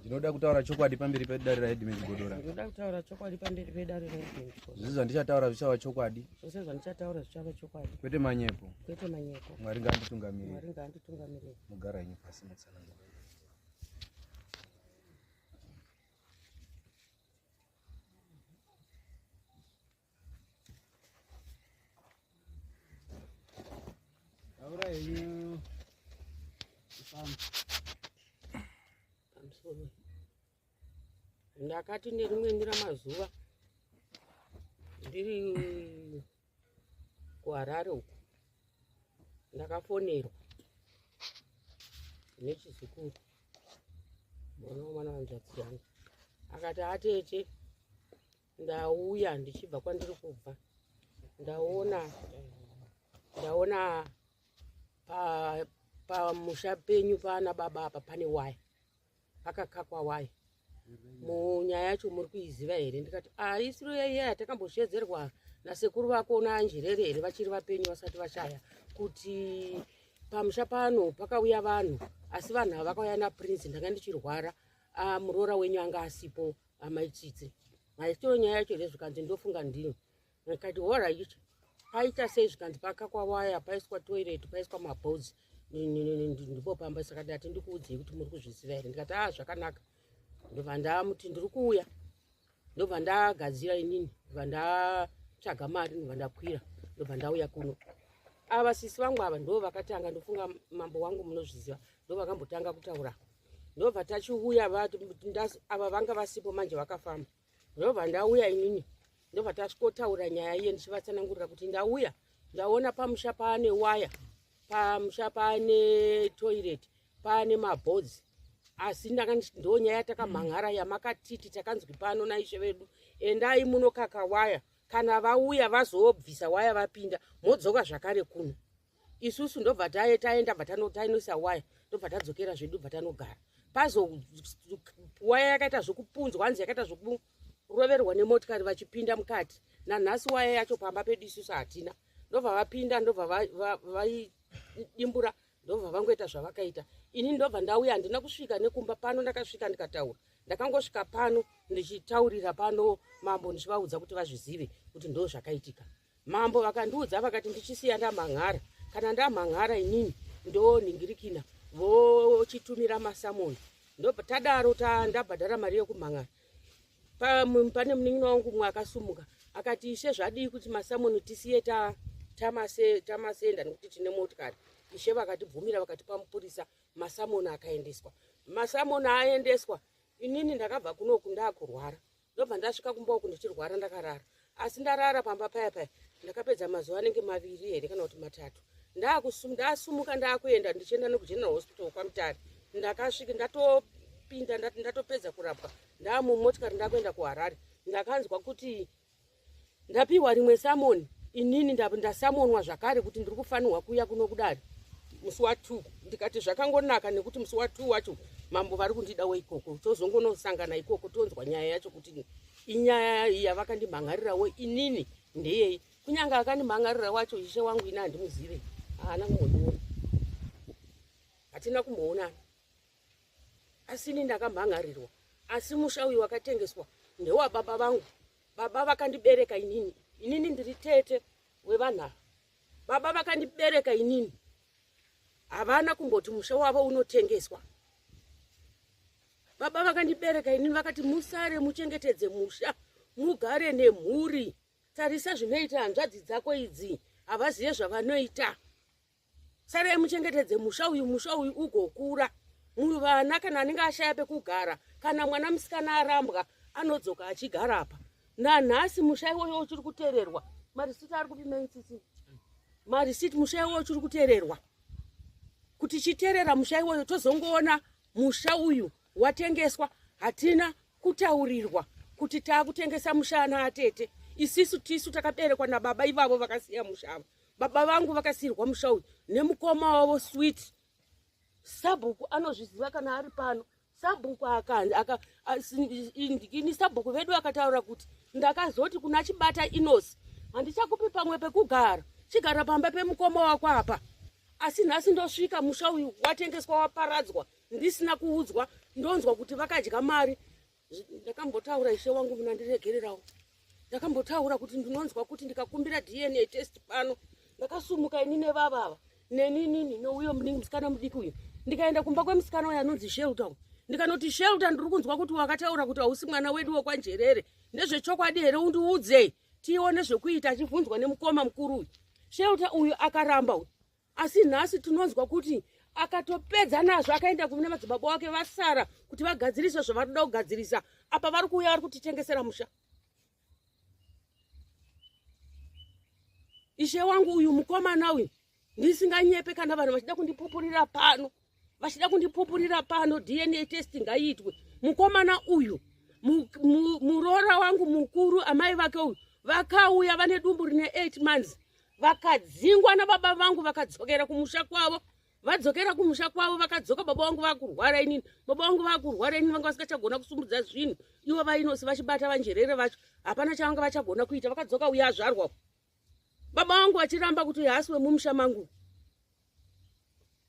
Ndinoda kutaura chokwadi pamberi pedare raHeadman Godora. Ndinoda kutaura chokwadi pamberi pedare raHeadman Godora. Zvose zvandichataura zvichava chokwadi. Zvose zvandichataura zvichava chokwadi. Kwete manyepo. Kwete manyepo. Mwari ngaanditungamirire. Mwari ngaanditungamirire. Mugara henyu pasi mutsanangura. Taura henyu. Pamusoro. Ndakati nerimweni ramazuva ndiri kuHarare uku ndakafonerwa nechizukuru mwana womwana wanzvadzi yangu akati atete ndauya ndichibva kwandiri kubva ndaona ndaona pamusha pa penyu paana baba apa pane waya pakakakwa waya munyaya yacho muri kuiziva here ndikati aisiro ah, yaiya yatakambosheedzerwa nasekuru vako naanjirere here vachiri vapenyu vasati vashaya kuti pamusha pano pakauya vanhu asi vanhu ava vakauya naprince ndanga ndichirwara ah, muroora wenyu anga asipo amai tsitsi haisitoro nyaya yacho here zvikanzi ndofunga ndini ndikati horait paita sei zvikanzi pakakwa waya paiswa toilet paiswa maboards ndipo pamba saka ndati ndikuudzei kuti muri kuzviziva here ndikati a ah, zvakanaka ndobva ndamuti ndiri kuuya ndobva ndagadzira inini ndobva ndatsvaga mari ndobva ndakwira ndobva ndauya kuno ava sisi vangu ava ndo vakatanga ndofunga mambo wangu munozviziva ndo vakambotanga kutaura ndobva tachiuya ava vanga vasipo manje vakafamba ndobva ndauya inini ndobva tasvikotaura nyaya iye ndichivatsanangurira kuti ndauya ndaona pamusha paane waya pamusha paane toilet paane mabhodzi asi ndo nyaya takamhan'ara yamakatiti takanzwi pano naishe vedu endai munokaka waya kana vauya vazobvisa waya vapinda modzoka zvakare kuno isusu ndobva taenda bva tainoisa waya ndobva tadzokera zvedu bva tanogara pazo waya yakaita zvekupunzwa hanzi yakaita zvekuroverwa nemotikari vachipinda mukati nanhasi waya yacho pamba pedu isusu hatina ndobva vapinda ndobva vaidimbura ndobva vangoita zvavakaita ini ndobva ndauya handina kusvika nekumba pano ndakasvika ndikataura ndakangosvika pano ndichitaurira pano mambo ndichivaudza kuti vazvizive kuti ndo zvakaitika Mambo vakandiudza vakati ndichisiya ndamhan'ara kana ndamhan'ara inini ndonhingirikina vochitumira masamoni tadaro ndabhadhara mari yekumhan'ara pane munin'ina wangu mumwe akasumuka akati ishe zvadii kuti masamoni tisiye tamasenda nekuti tine motikari ishe vakatibvumira vakatipa mupurisa masamoni akaendeswa masamoni aendeswa inini ndakabva kunoku ndakurwara ndobva ndasvika kumba uku ndichirwara ndakarara asi ndarara pamba paya paya ndakapedza mazuva anenge maviri here kana kuti matatu ndasumuka ndakuenda ndichienda nekugeneral hospital kwamutare ndakasvika ndatopinda ndatopedza kurapwa ndamumotikari ndakuenda kuharare ndakanzwa kuti Ndapiwa rimwe samoni inini ndasamonwa zvakare kuti ndiri kufanirwa kuuya kuno kudare musi wa 2 ndikati zvakangonaka nekuti musi wa 2 wacho mambo vari kundidawo ikoko tozongonosangana ikoko tonzwa nyaya yacho kuti inyaya yavakandimhan'arirawo inini ndeyei kunyange akandimhan'arira wacho ishe wangu ini handimuzive haana kumbondiona hatina kumboonana asi ini ndakamhan'arirwa asi musha uyu wakatengeswa ndewababa vangu baba vakandibereka inini inini ndiri tete wevanhu ava baba vakandibereka inini havana kumboti musha wavo unotengeswa baba vakandibereka inini vakati musare muchengetedze musha mugare nemhuri tarisa zvinoita hanzvadzi dzako idzi havazive zvavanoita Sarai muchengetedze musha uyu, musha uyu ugokura. Muvana kana anenge ashaya pekugara, kana mwana musikana arambwa anodzoka achigara apa. Nanhasi musha iwoyo uchiri kutererwa. Marisiti ari kupi mai Tsitsi? Marisiti musha iwoyo uchiri kutererwa. Kuti chiterera musha iwoyo tozongoona musha uyu watengeswa hatina kutaurirwa kuti taakutengesa musha ana atete isisu tisu takaberekwa nababa ivavo vakasiya musha ava baba vangu vakasiirwa musha uyu nemukoma wavo sweet sabhuku anozviziva kana ari pano sabhuku ini sabhuku vedu akataura kuti ndakazoti kuna chibata inosi handichakupi pamwe pekugara chigara pamba pemukoma wako apa asi nhasi ndosvika musha uyu watengeswa waparadzwa Ndisina kuudzwa, ndonzwa kuti vakadya mari. Ndakambotaura ishe wangu, munandiregererawo. Ndakambotaura kuti ndinonzwa kuti ndikakumbira DNA test pano, ndakasumuka ini nevavava neninini nouyo musikana mudiki uyu, ndikaenda kumba kwemusikana uyo anonzi Shelter, ndikanoti, "Shelter, ndiri kunzwa kuti wakataura kuti hausi mwana wedu wekwaNjerere. Ndezvechokwadi here? Undiudze tione zvekuita." Achibvunzwa nemukoma mukuru uyu, Shelter uyu akaramba uyu. Asi nhasi tinonzwa kuti akatopedza nazvo, akaenda kune madzibaba wake vasara kuti vagadzirise zvavari kuda kugadzirisa. Apa vari kuuya vari kutitengesera musha. Ishe wangu, uyu mukomana uyu, ndisinganyepe, kana vanhu vachida kundipupurira pano, vachida kundipupurira pano, DNA test ngaiitwe. Mukomana uyu, muroora wangu mukuru, amai vake uyu, vakauya vane dumbu rine 8 months, vakadzingwa nababa vangu, vakadzokera kumusha kwavo. Vadzokera kumusha kwavo, vakadzoka baba vangu vakurwara. Inini baba vangu vakurwara, inini vanga vasingachagona kusumudza zvinhu. Ivo vainosi vachibata vaNjerere vacho, hapana chavanga vachagona kuita. Vakadzoka uya azvarwa, baba vangu vachiramba kuti haasi wemumusha mangu.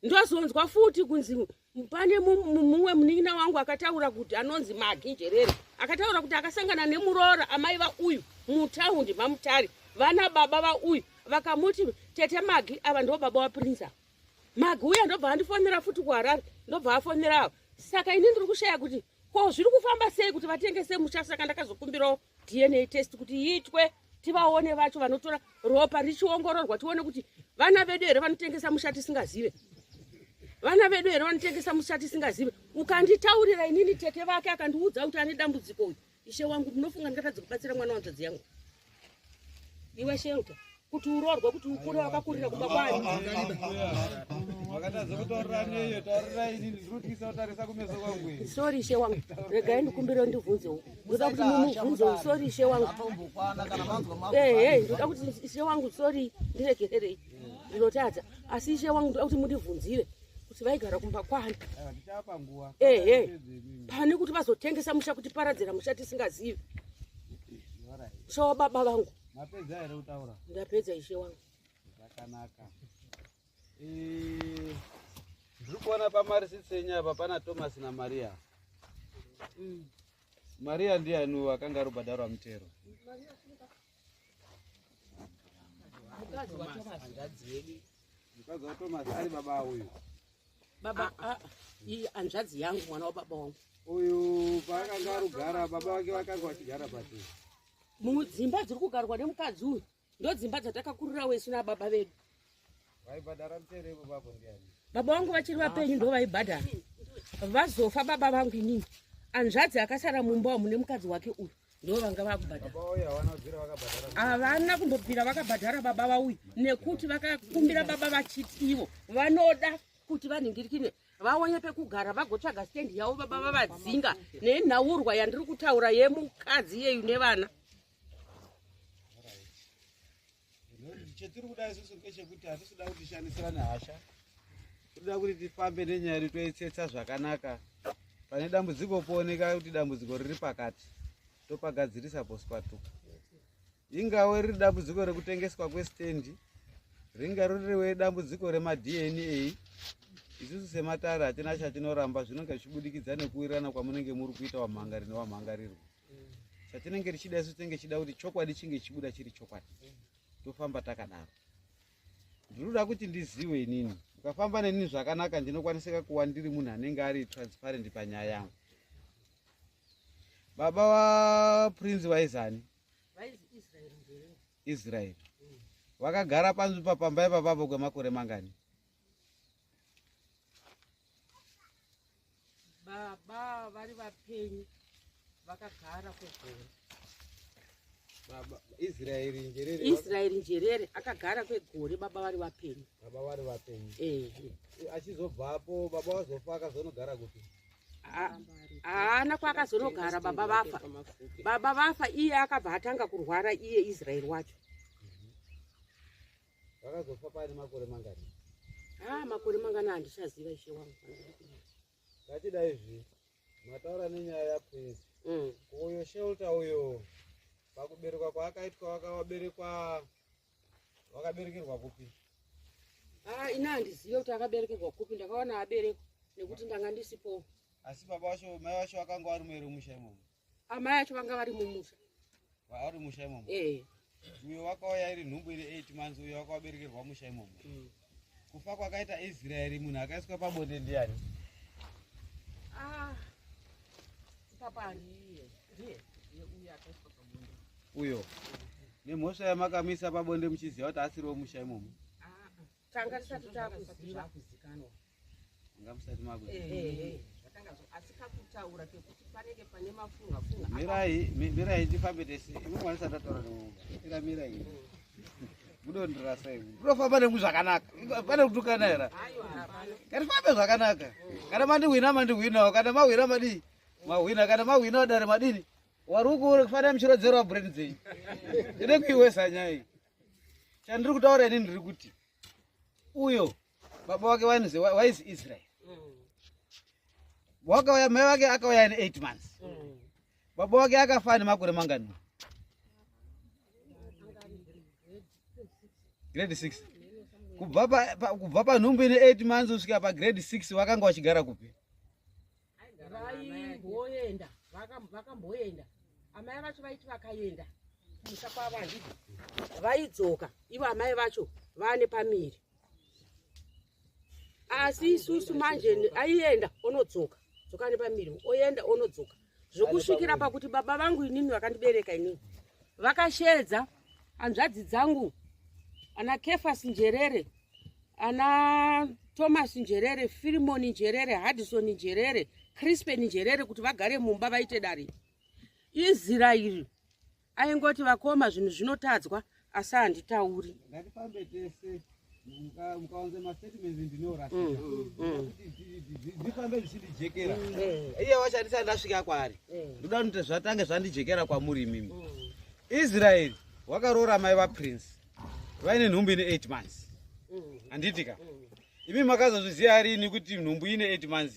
Ndozonzwa futi kunzi pane mumwe munin'ina wangu akataura kuti anonzi Magi Njerere, akataura kuti akasangana nemuroora amai vauyu mutaundi maMutare. Vana baba vauyu vakamuti, "Tete Magi, ava ndo baba waPrince." Magi uya ndobva andifonera futi kuHarare, ndobva afonera ava. Saka ini ndiri kushaya kuti ko zviri kufamba sei kuti vatengese musha. Saka ndakazokumbirawo DNA test kuti iitwe, tivaone vacho vanotora ropa richiongororwa, tione kuti vana vedu here vanotengesa musha tisingazive, vana vedu here vanotengesa musha tisingazive. Ukanditaurira inini, tete vake akandiudza kuti ane dambudziko uyu, ishe wangu, munofunga ndingatadza kubatsira mwana wanzvadzi yangu? Iwe Shelter, kuti uroorwe, kuti ukure, wakakurira kumba kwani? Makatadza kutaurira neyo, taurirai inini. Ndiri kutyisa kutarisa kumeso kwangu iyi. Sorry ishe wangu, regai ndikumbire ndibvunzewo. Ndoda kuti mumubvunzewo. Sorry ishe wangu. Atombokwana kana manzwa. Ehe, ndoda kuti ishe wangu, sorry, ndiregererei, ndinotadza. Asi ishe wangu, ndoda kuti mundibvunzire kuti vaigara kumba kwani. Aiwa, tichapa nguva. Ehe, pane kuti vazotengesa musha, kutiparadzira musha tisingazivi, musha wababa vangu. Mapedza here kutaura? Ndapedza ishe wangu. Zvakanaka. Ndiri kuona pamarisitsi enyu apa pana Thomas naMaria. Maria ndiani akanga ari kubhadharwa mutero? Mukadzi waThomas. Mukadzi waThomas ari baba uyu? Baba, ah, iyi hanzvadzi yangu, mwana wababa wangu. Uyu paakanga ari kugara, baba vake vakanga vachigara pati? Mudzimba dziri kugarwa nemukadzi uyu, ndo dzimba dzatakakurira wesu nababa vedu. Vaibhadhara mutero ipo papo ndiani? Baba vangu vachiri vapenyu ndo vaibhadhara. Vazofa baba vangu, inini hanzvadzi akasara mumba umu nemukadzi wake uyu ndo vanga vakubhadhara. Baba uyu havana kubvira vakabhadhara? Havana kumbobvira vakabhadhara baba vauyu, nekuti vakakumbira baba vachiti ivo vanoda kuti vanhingirikine vaone pekugara, vagotsvaga stendi yavo. Baba vavadzinga nenhaurwa yandiri kutaura yemukadzi yeyu nevana. Chetiri kuda isusu ngechekuti hatisi kuda kuti tishandisirane hasha. Tinoda kuti tifambe nenyaya yedu, toitsetsa zvakanaka. Pane dambudziko pooneka kuti dambudziko riri pakati, topagadzirisa poswatuka. Ingawe riri dambudziko rekutengeswa kwestendi, ringa ririwe dambudziko remaDNA, isusu sematare hatina chatinoramba. Zvinonge zvichibudikidza nekuwirirana kwamunenge muri kuita wamhangari newamhangarirwa. Chatinenge tichida isu, tinenge tichida kuti chokwadi chinge chichibuda chiri chokwadi, tofamba takadaro. Ndinoda kuti ndizive inini, ukafamba nenini zvakanaka, ndinokwanisika kuva ndiri munhu anenge ari transparent panyaya yangu. Baba vaPrince vaizani? Vaizi Israel Njerere. Israel vakagara panzvimbo pamba ipapapo kwemakore mangani? Baba vari vapenyu vakagara kwegore. Baba Israeri Njerere? Israel Njerere akagara kwegore baba vari vapenyu. Baba vari vapenyu? Ehe. Achizobvapo baba vazofa, akazonogara kupi? Haana kwaakazonogara. Baba vafa, baba vafa, iye akabva atanga kurwara, iye Israel wacho. Vakazofa paine makore mangani? Ha, makore mangani handichaziva ishe wangu. Ngatida izvi, mataura nenyaya yaPrince. Uyo Shelter uyo, pakuberekwa kwaakaitwa, wakaberekwa, wakaberekerwa kupi? Ah, ina handizive kuti akaberekerwa kupi. Ndakaona aberekwa. Nekuti ndanga ndisipo. Asi baba vacho, mai vacho vakanga vari muere musha imomo? Amai acho vanga vari mumusha. Vari musha imomo? Eh. Uyo wakauya iri nhumbu iri 8 months, uyo wakaberekerwa musha imomo. Kufa kwakaita Israeri, munhu akaiswa pabonde ndiani? Ah. Papa ndiye. Ndiye. Uyo akaiswa pabonde. Uyo. Nemhosva yamakamisa pabonde muchiziva kuti asiriwo musha imomo? Ah. Tanga tisati takuziva. Nga musati makuziva. Eh. Asi kakutaura kekuti panenge pane mafunga funga. Mirai, mirai tifambe tese. Imi mwanisa ndataura nemumba. Mira mirai. Mudondirasa imi. Ndinofamba nemu zvakanaka. Pane kutukana here? Ngatifambe zvakanaka. Kana mandihwina mandihwinawo, kana mahwina madii? Mahwina, kana mahwina dare madini? Wari uku kufanira muchirodzerwa brain dzenyu. Ndine kuiwesa nyaya iyi. Chandiri kutaura ini ndiri kuti uyo baba wake wainzi waizi Israel. Wakauya mai wake akauya ine 8 months. Baba wake akafa nemakore mangani? Grade 6. Kubva panhumbu ine 8 months kusvika pa grade 6 wakanga wachigara kupi? Vaimboenda, vakamboenda. Amai vacho vaiti vakaenda kumusha kwavo handiti vaidzoka ivo amai vacho vane pamiri. Asi isusu manje aienda onodzoka, dzoka nepamiri, oenda onodzoka. Zvokusvikira pakuti baba vangu inini vakandibereka inini vakasheedza hanzvadzi dzangu ana Kefas Njerere, ana Thomas Njerere, Filimon Njerere, Hudson Njerere, Crispin Njerere kuti vagare mumba vaite dare. Israeri aingoti vakoma zvinhu zvinotadzwa asi handitauri. Ngatifambe tese mukawanza mastatements ndinorasika. Dzifambe zvichindijekera. Iye wacho handisati ndasvika kwaari. Ndoda kuti zvatange zvandijekera kwamuri imimi. Israeri wakaroora mai vaPrince vaine nhumbu ine 8 months. Handiti ka? Imi makazozviziva rini kuti nhumbu ine 8 months?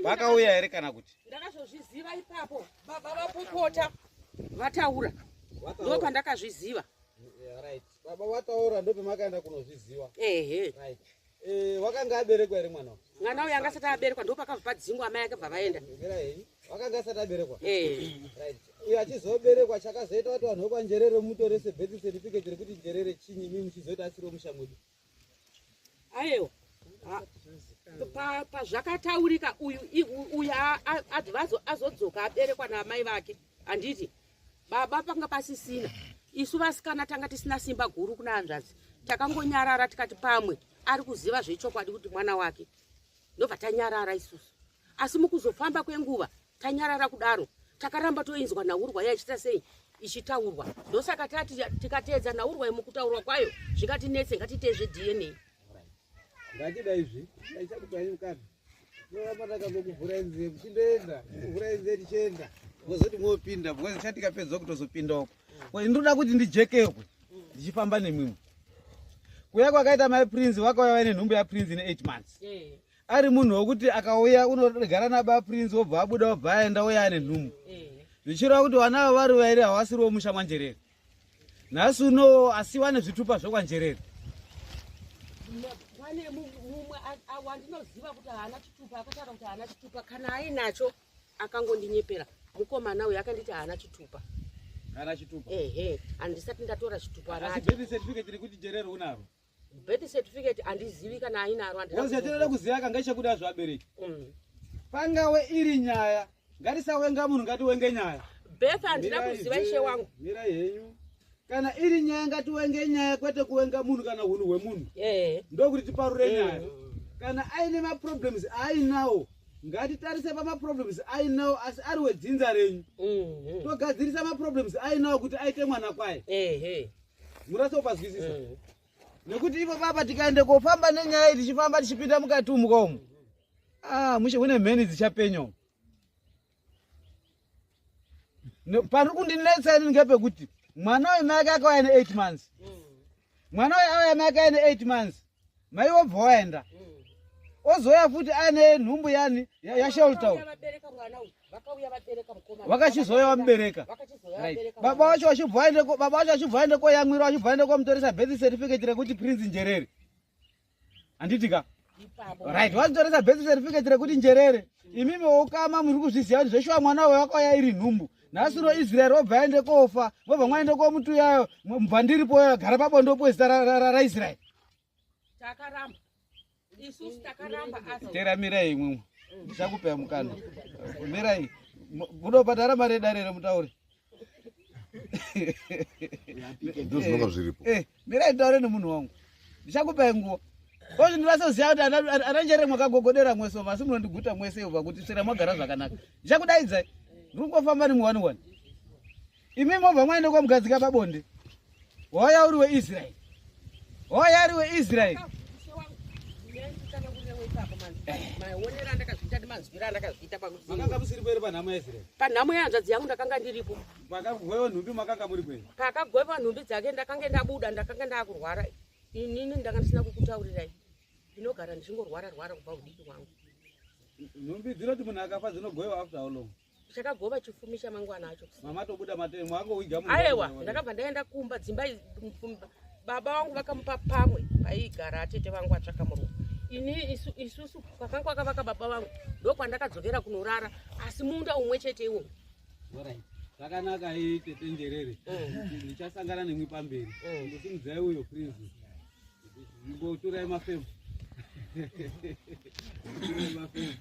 Vakauya here kana kuti? Ndakazozviziva ipapo baba vapopota vataura. Ndo pandakazviziva. Right. Baba vataura ndo pamakaenda kunozviziva. Ehe. Right. Wakanga aberekwa here mwana? Mwana uyu anga asati aberekwa, ndo pakabva padzingwa amai akabva vaenda. Wakanga asati aberekwa. Eh. Right. Uyu achizoberekwa chakazoita kuti vanhu vekwaNjerere mutorese birth certificate rekuti Njerere chinyi imi muchizoita asiri wemusha mwedu. Aiwa. Pazvakataurika uyu uyu azodzoka aberekwa naamai vake handiti baba panga pasisina. Isu vasikana tanga tisina simba guru kuna hanzvadzi, takangonyarara tikati pamwe ari kuziva zvechokwadi kuti mwana wake, ndobva tanyarara isusu. Asi mukuzofamba kwenguva tanyarara kudaro takaramba toinzwa nhaurwa yaichita sei ichitaurwa. Ndosaka tati tikateedza nhaurwa yemukutaurwa kwayo zvingatinetse, ngatiite zveDNA. Ngatida izvi aichakupai mukadzi noramba takangokuvhurai nzeve muchindoenda, kuvhurai nzeve tichienda, mozoti mopinda because chatikapedza kutozopinda uko. Ndinoda kuti ndijekerwe ndichifamba nemimwe. Kuuya kwakaita mai Prince, vakauya vaine nhumbu yaPrince ine 8 months. Ari munhu wekuti akauya unogara naba Prince wobva abuda wobva aenda uya ane nhumbu. Zvichireva kuti vana ava vari vairi havasiriwo musha mwaNjerere. Nhasi uno asi vane zvitupa zvekwaNjerere. Pane mumwe wandinoziva kuti haana chitupa, akataura kuti haana chitupa, kana ainacho akangondinyepera. Mukomana uyu akanditi haana chitupa. Haana chitupa. Ehe, handisati ndatora chitupa Asi racho. birth certificate rekuti Njerere unaro? Birth certificate handizivi kana ainaro, handina Because chatinoda kuziva kanga chekuda zvabereki. Pangawe iri nyaya, ngatisawenga munhu, ngatiwenge nyaya. Birth handina kuziva ishe wangu. Mirai henyu. Kana iri nyaya ngatiwenge nyaya, kwete kuwenga munhu kana hunhu hwemunhu. Ndokuti tiparure nyaya. Kana aine maproblems ainawo, ngatitarise pamaproblems ainawo, asi ari wedzinza renyu. Togadzirisa maproblems ainawo kuti aite mwana kwaye. Murasa upazwisisa. Nekuti ipo papa tikaende kofamba nenyaya iyi tichifamba tichipinda mukati umu kaumu. Mushe kune mheni dzichapenya umu. Pari kundinetsa ini ngepekuti mwana uyu mai ake akauya ne 8 months. Mwana uyu auya mai ake aine 8 months. Mai wobva waenda. Ozouya futi aine nhumbu yani yaShelton. Vabereka mwana uyu, vakauya vabereka mukomana. Vakachizouya vamubereka. Vakachizouya Right. vabereka Baba mwana. vacho vachibva vaende baba vacho vachibva vaende koyamwira, vachibva vaende komutoresa birth certificate rekuti Prince Njerere. Handiti ka? Ipapo. Right, wazitoresa birth certificate rekuti Njerere. Imimi wokama muri kuzviziva kuti zveshuwa mwana uyo wakauya iri nhumbu. Nhasi ro Israel obva aende kofa, mobva mwaende komutuyayo, mubva ndiripo gara pabondopo zita raIsrael. Takaramba. Isusu takaramba asi Tera mirai imwimwe. Ndichakupai mukana. Mirai. Munobhadhara mari yedare remutauri. Ndizvo zvinonga zviripo. Mirai nditaure nemunhu wangu. Ndichakupai nguva. Kozvi ndinasoziva kuti ana Njere mwakagogodera mwese umu, asi munondiguta mwese umu pakuti svera mwagara zvakanaka. Ndichakudaidzai. Ndiri kungofamba nemwe wani wani. Imi mobva mwaende kwamugadzika pabonde. Wauya uri weIsraeri. Wauya ari weIsraeri. Maonero andakazviita nemanzwiro andakazviita pakuti Makanga musiri kwere panhamo yaIsraeri. Panhamo yehanzvadzi yangu ndakanga ndiripo. Pakagwewa nhumbi makanga muri kwere. Pakagwewa nhumbi dzake ndakanga ndabuda, ndakanga ndakurwara. Inini ndanga ndisina kukutaurirai. Ndinogara ndichingorwara rwara kubva udiki hwangu. Nhumbi dzinoti munhu akafa dzinogwewa after how long? Chakagova chifumi chamangwana acho. Mama tobuda matemo angowiga munhu. Aiwa, ndakabva ndaenda kumba dzimba baba vangu vakamupa pamwe paigara atete vangu atsvaka murume. Ini isusu kwakanga kwakavaka baba vangu ndokwandakadzokera kunorara, asi munda umwe chete iwowo. Alright. Zvakanaka iyi tete Njerere. Ndichasangana nemwi pamberi. Ndosimudzai uyo Prince. Mboturai mafemo. Turai mafemo.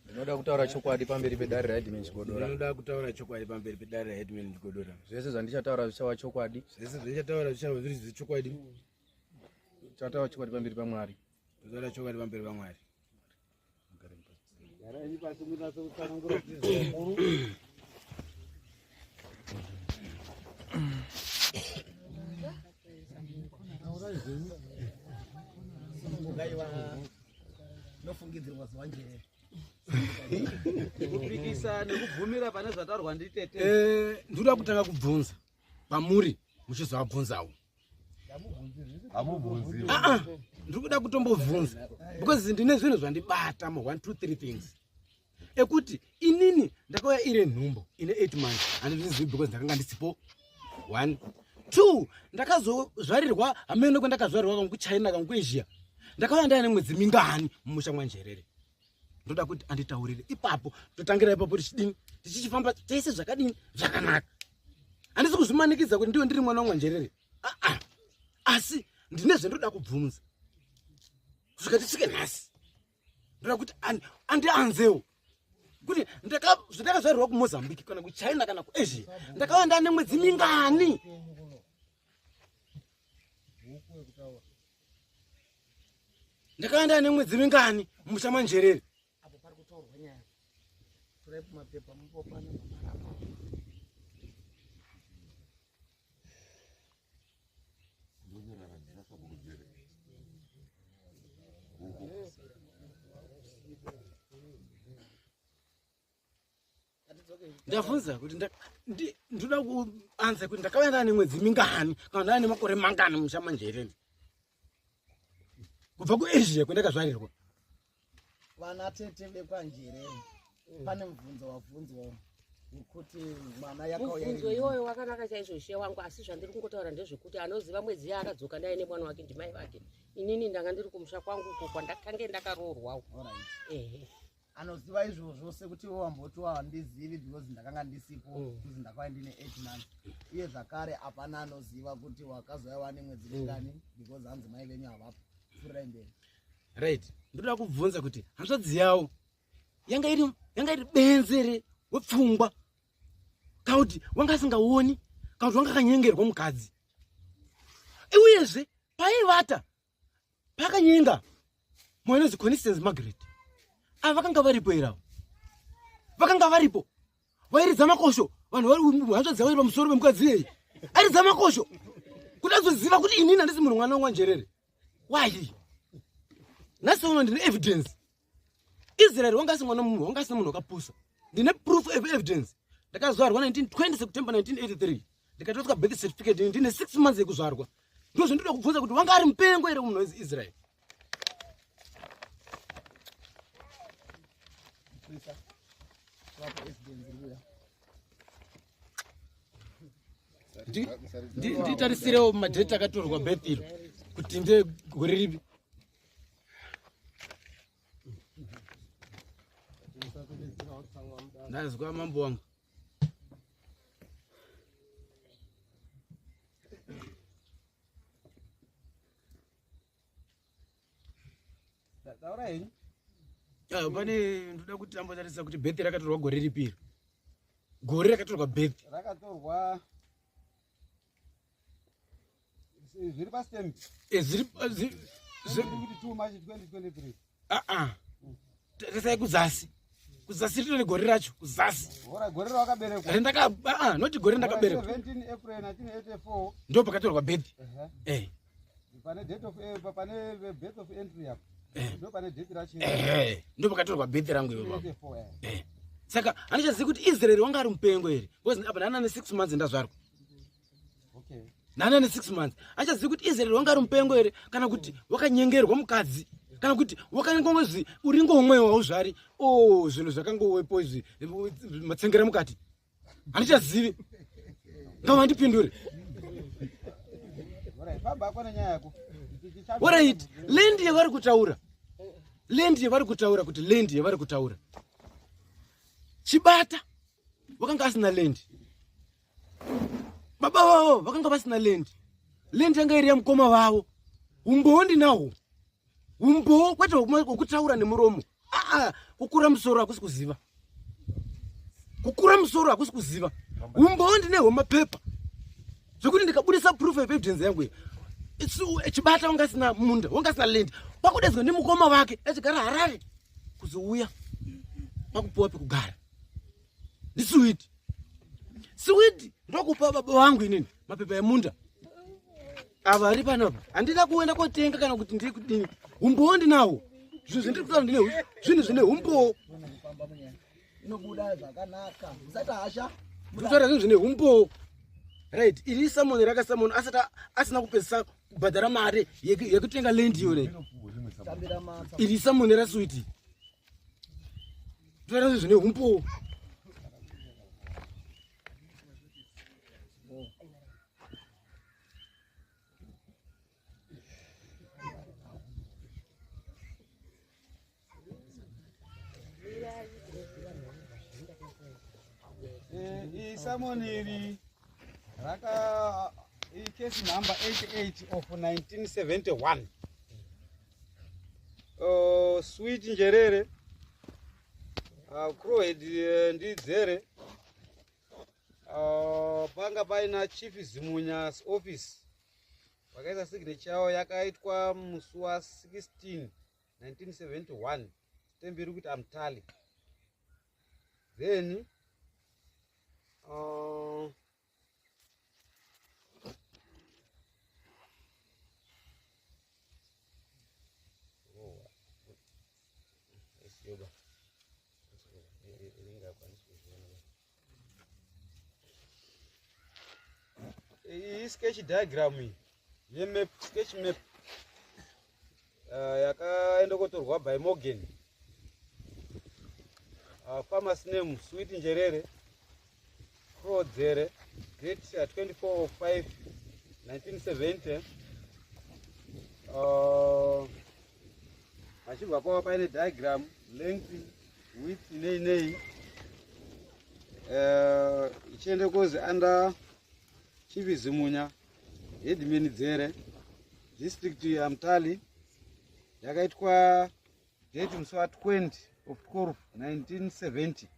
Ndinoda kutaura chokwadi pamberi pedare raHeadman Chigodora. Ndinoda kutaura chokwadi pamberi pedare raHeadman Chigodora. Zvese zvandichataura zvichava chokwadi. Zvese zvandichataura zvichava zviri zvechokwadi. Ndichataura chokwadi pamberi paMwari. Ndinotaura chokwadi pamberi paMwari. Garai pasi munatse kutsanangura kuti zvikuru. Nofungidzirwa zuva Njerere. Kupikisa nekubvumira pane zvataurwa nditete. Ndinoda kutanga kubvunza pamuri muchizovabvunzawo. Hamubvunzi. Ndiri kuda kutombobvunza because ndine zvinhu zvandibata mu 1 2 3 things. Ekuti inini ndakauya iri nhumbu ine 8 months handizvizivi because ndakanga ndisipo. 1 2 ndakazozvarirwa hameno kwandakazvarirwa kangu kuChina kangu kuAsia. Ndakauya ndaine mwedzi mingani mumusha mwaNjerere. Ndoda kuti anditaurire ipapo, totangira ipapo tichidini, tichichifamba tese zvakadini zvakanaka. Handisi kuzvimanikidza kuti ndiwe ndiri mwana waMwanjerere. Asi ndine zvendoda kubvunza kusvika tisvike nhasi. Ndoda kuti andianzewo kuti zvandakazvarirwa kuMozambique kana kuChina kana kuAsia ndakauya ndane mwedzi mingani. Ndakauya ndane mwedzi mingani mumusha maNjerere. Apo pari kutaurwa nyaya. Torai mapepa mupopana pamarapa. Ndabvunza kuti ndoda kuanza kuti ndakauya ndane mwedzi mingani kana ndane makore mangani mumusha maNjerere kubva kuAsia kwandakazvarirwa. Vana tete vekwaNjerere, pane mubvunzo wabvunzwa wekuti mwana yakauya Mubvunzo iri iwoyo wakanaka chaizvo ishe wangu, asi zvandiri kungotaura ndezvekuti anoziva mwedzi yaakadzoka naye nemwana wake ndimai vake. Inini ndanga ndiri kumusha kwangu uko kwandakange ndakaroorwawo. Alright. Ehe. Anoziva izvozvo sekuti iwe wamboti handizivi because ndakanga ndisipo, kuzi ndakauya ndine 8 months. Uye zvakare hapana anoziva kuti wakazouya wane mwedzi mingani because hanzi mai venyu havapo. Pfuurirai mberi. Right. Ndoda kubvunza kuti hanzvadzi yavo yanga iri benzi here wepfungwa, kana kuti wanga asingaoni, kana kuti wanga akanyengerwa mukadzi. Uyezve paivata pakanyenga mwanonzi Constance Margaret, ava vakanga varipo here avo? Vakanga varipo vairidza makosho vanhu vari hanzvadzi yavo iri pamusoro pemukadzi iyeye airidza makosho kuti azoziva kuti inini handisi munhu mwana waNjerere. Why? Nhasi uno ndine evidence. Israel wanga asi mwana munhu, wanga asina munhu wakapusa. Ndine proof of evidence. Ndakazvarwa 1920 September 1983. Ndikatotswa birth certificate ndine 6 months yekuzvarwa. Ndozvo ndinoda kubvunza kuti wanga ari mupengo here munhu weIsrael? Nditarisirewo madheti akatorwa birth iro. Kuti nde gore ripi? Ndazwa mambo wangu. Taura henyu. Ah, pane ndoda kuti ambotarisa kuti birth rakatorwa gore ripi iro. Gore rakatorwa birth. Rakatorwa zviri pastem. Eh, zviri zviri 2 March 2023. Ah ah. Tarisai kuzasi. Kuzasi rino negore racho kuzasi. Hora gore rawakaberekwa. Rendaka ah ah not gore ndakaberekwa. 17 April 1984. Ndo pakatorwa birth. Eh. Pane date of eh, pane birth of entry apo. Eh. Ndo pane date racho. Eh. Ndo pakatorwa birth rangu ipapo. 84 eh. eh. Saka handichazivi kuti Israel wanga ari mupengo here because apa ndana ne 6 months ndazvarwa. Okay. Nana ne 6 months. Achazivi kuti Israel wanga ari mupengo here kana kuti wakanyengerwa mukadzi kana kuti wakangonzi uri ngomwe wauzvari oh zvinhu zvakangowepo izvi matsengera mukati. Handichazivi. Ngavandipindure. Alright, land yavari kutaura. Land yavari kutaura kuti land yavari kutaura. Chibata wakanga asina land. Baba vavo vakanga vasina land. Land yanga iri yamukoma vavo. Umbowo ndinahwo. Umbowo kwete hwekutaura nemuromo. Aa, kukura musoro hakusi kuziva. Kukura musoro hakusi kuziva. Umbowo ndine hwemapepa. Zvekuti ndikabudisa proof of evidence yangu iyi. Chibata wanga asina munda, wanga asina land. Kwakudedzwa nemukoma wake achigara Harare kuzouya kwakupuwa pekugara. Ndiswiti. Switi ndokupa baba vangu inini mapepa emunda. Ava ari panapa. Handina kuenda kotenga kana kuti ndiri kudini. Umbowo ndinawo. Zvinhu zvindiri kutaura ndine zvinhu zvine umbowo. Inobuda zvakanaka. Usaita hasha. Ndikutaura zvinhu zvine umbowo. Right, iri summon rakasummon asati asina kupedzisa kubhadhara mari yekutenga land iyo. Iri summon raswiti. Toita zvine humpowo. Isamoni iri raka case number 88 of 1971. Sweet Njerere, Crowhead ndiDzere. Panga paina Chief Zimunya's office. Vakaisa signature yavo yakaitwa musi wa 16 1971. Stamp iri kuti Amtali. Then iyi sketch diagram iyi yemap sketch map yakaenda kotorwa by Morgan. Farmer's name Sweet Njerere, Crodzere, date 24 of 5 1970. Achibva pava paine diagram length width nei nei, ichiende kozi under Chief Zimunya, Headman Dzere, district yaMutali, yakaitwa date musi wa 20 of 12 1970.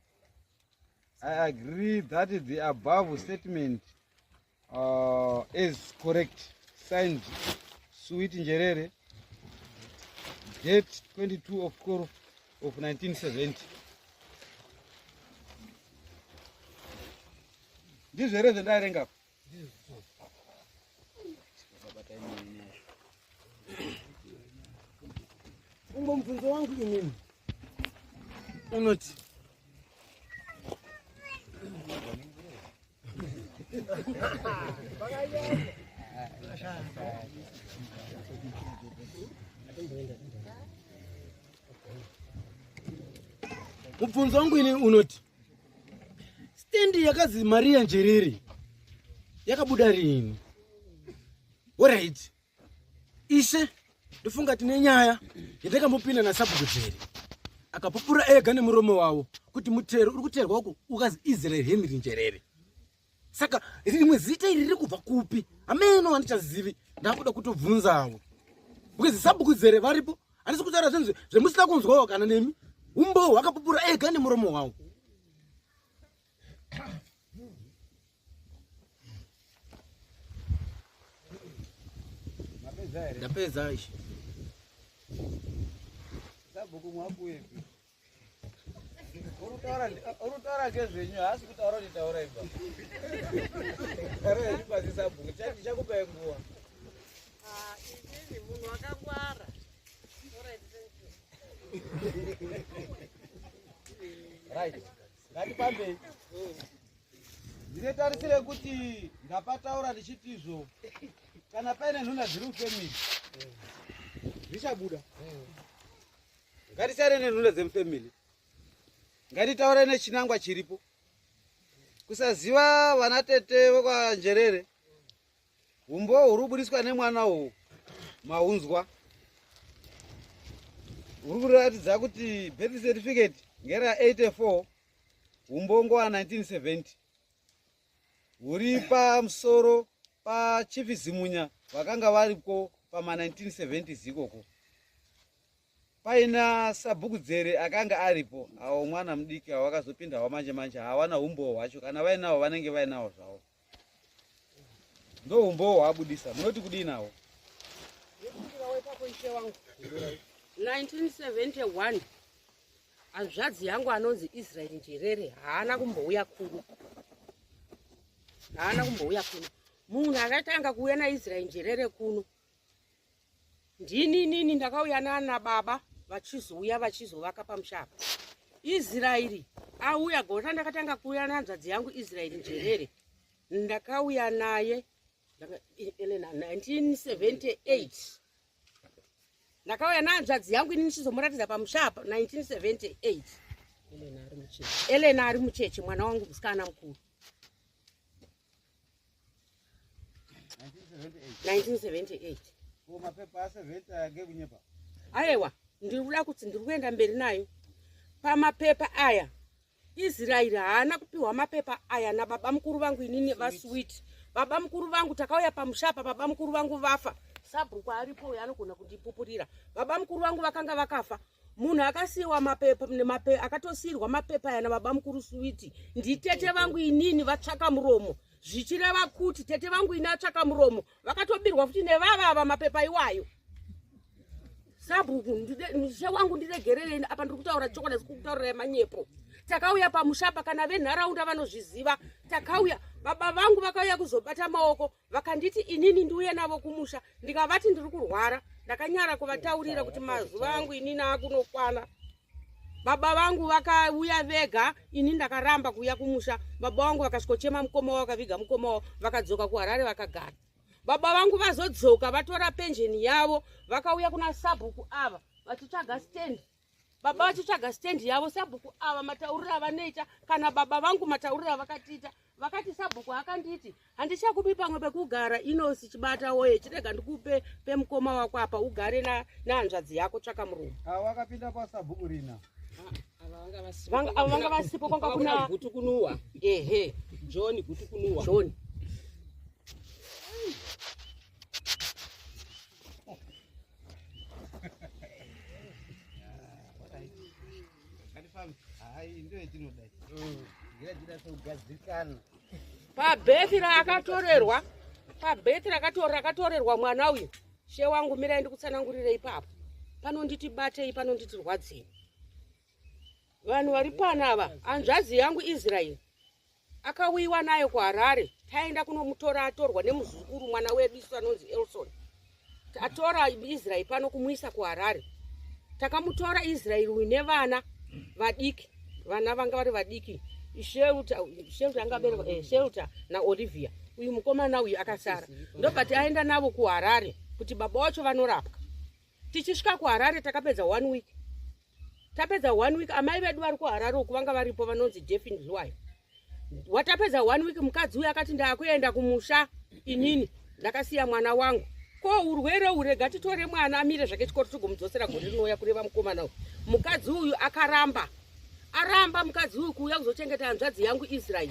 I agree that the above statement is correct. Signed Sweet Njerere, date 22 of 12 of 1970. Ndizvo here zvendaerenga apa? Umwe mubvunzo wangu inini unoti mubvunzo wangu ini unoti stendi yakazi Maria Njerere yakabuda rini? Alright. Ishe, ndofunga tine nyaya yatakambopinda nasabhuku Jere akapupura ega nemuromo wavo kuti mutero uri kuterwa uku ukazi Israel Henry Njerere. Saka rimwe zita iri riri kubva kupi? Hameno handichazivi, ndakuda kutobvunzawo because sabhuku Jere varipo, handisi kutaura zvinhu zvemusina kunzwawo kana nemi. Umbowo hwakapupura ega nemuromo wavo. Ndapedza ishe. Sabhuku mwakuepi? Urutaura ngezvenyu haasi kutaura kuti taura iba. Taura henyu pasi sabhuku tichakupai nguva. Ah, inini munhu akangwara. Right. Ngatifambei. Ndinotarisire kuti ndapataura ndichitizvo kana paine nhuna dziri mufamily zvichabuda. Ngatisiyane nenhuna dzemufamily. Ngatitaure nechinangwa chiripo. Kusaziva vanatete vekwaNjerere Umbowo huri kubudiswa nemwana uhu maunzwa huri kuratidza kuti birth certificate ngera 84 umbongo wa 1970 huri pamusoro pachief Zimunya vakanga variko pama 1970s ikoko paina sabhuku Dzere akanga aripo awo mwana mudiki awo akazopinda wamanje manje hawana umbowo hwacho kana vainawo vanenge vainawo zvavo ndoumbowo hwaabudisa munoti kudii nawo 1971 hanzvadzi yangu anonzi Israel Njerere haana kumbouya kuno, haana kumbouya kuno. Munhu akatanga kuuya naIsrael Njerere kuno ndini inini, ndakauya nana baba vachizouya vachizovaka pamusha apa. Israeri auya gore randakatanga kuuya nehanzvadzi yangu Israeri Njerere, ndakauya naye Elena 1978 ndakauya nehanzvadzi yangu ini ndichizomuratidza pamusha apa 1978. Elena ari mucheche, mwana wangu musikana mukuru. 1978 Aiwa, ndiri kuda kuti ndiri kuenda mberi nayo pamapepa aya. Israeri haana kupiwa mapepa aya nababa mukuru vangu inini vaSwiti. Baba mukuru vangu takauya pamusha apa, baba mukuru vangu vafa. Sabhuku aripo uyo anogona kundipupurira. Baba mukuru vangu vakanga vakafa. Munhu akasiiwa mapepa nemape, akatosiirwa mapepa aya nababa mukuru Switi nditete vangu inini vatsvaka muromo, zvichireva kuti tete vangu ini atsvaka muromo vakatobirwa futi nevavava mapepa iwayo. Sabhuku musha wangu ndiregerereni apa, ndiri kutaura chokwadi, sikukutaurirai manyepo. Takauya pamusha apa, kana venharaunda vanozviziva. Takauya, baba vangu vakauya kuzobata maoko, vakanditi inini ndiuye navo kumusha, ndikavati ndiri kurwara. Ndakanyara kuvataurira kuti mazuva angu inini akunokwana. Baba vangu vakauya vega, ini ndakaramba kuuya kumusha. Baba vangu vakasvikochema mukoma wavo, vakaviga mukoma wavo, vakadzoka kuHarare vakagara. Baba vangu vazodzoka vatora penjeni yavo, vakauya kuna sabhuku ava vachitsvaga stand. Baba vachitsvaga stand yavo, sabhuku ava matauriro avanoita, kana baba vangu matauriro avakatiita, vakati sabhuku akanditi handichakupi pamwe pekugara, inosi chibata woye, chirega ndikupe pemukoma wako apa ugare nehanzvadzi yako tsvaka murume. Wakapinda pasabhuku rina Ava vanga vasipo, kwanga kuna Gutukunuwa. Ehe. John Gutukunuwa. John. Pabhethi raakatorerwa, pabhethi rakatorerwa mwana uyu, she wangu mirai ndikutsanangurire ipapo. Panonditi batei, panonditi rwadzei. Vanhu vari panava, hanzvadzi yangu Israel akauyiwa nayo kuHarare, taenda kunomutora atorwa nemuzukuru mwana wedu isu anonzi Elson. Atora Israel pano kumuisa kuHarare. Takamutora Israel uyu nevana vadiki, vana vanga vari vadiki, Shelter, Shelter angaberekwa Shelter naOlivia. Uyu mukomana uyu akasara, ndobva taenda navo kuHarare kuti baba wacho vanorapwa. Tichisvika kuHarare takapedza 1 week. Tapedza 1 week, amai vedu vari kuHarare uku vanga varipo vanonzi Jeffin Dluwayo. Watapedza 1 week, mukadzi uyu akati ndaakuenda kumusha inini, ndakasiya mwana wangu. Ko urwere uhu rega titore mwana amire zvake chikoro tigomudzosera gore rinouya kureva mukomana uyu. Mukadzi uyu akaramba. Aramba mukadzi uyu kuuya kuzochengeta hanzvadzi yangu Israel.